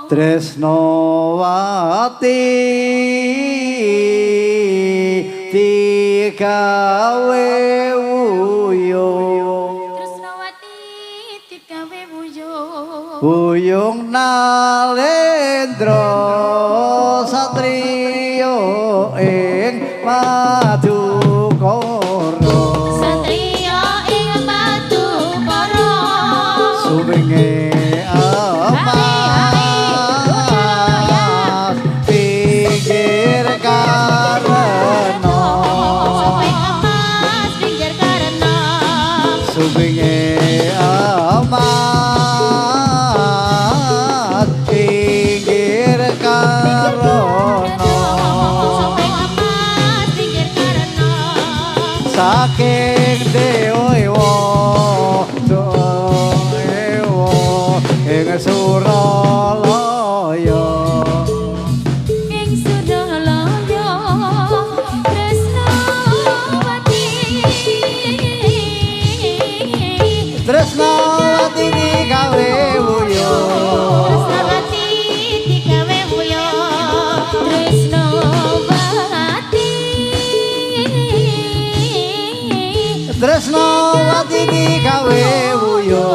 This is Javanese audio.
Tresnawati digawe wuyung. Tresnawati digawe wuyung. Wuyung nalendra satriya ing Madukara. Satriya ing Madukara. Suwinge emas pinggir karena. Suwing emas pinggir karena. Suwinge emas pinggir karena. Suwing emas pinggir karena. Saking dewa dewa ing Suralaya. Ing Suralaya Tresnawati. Tresnawati digawe wuyung. Tresnawati digawe wuyung. Tresnawati. Tresnawati digawe wuyung.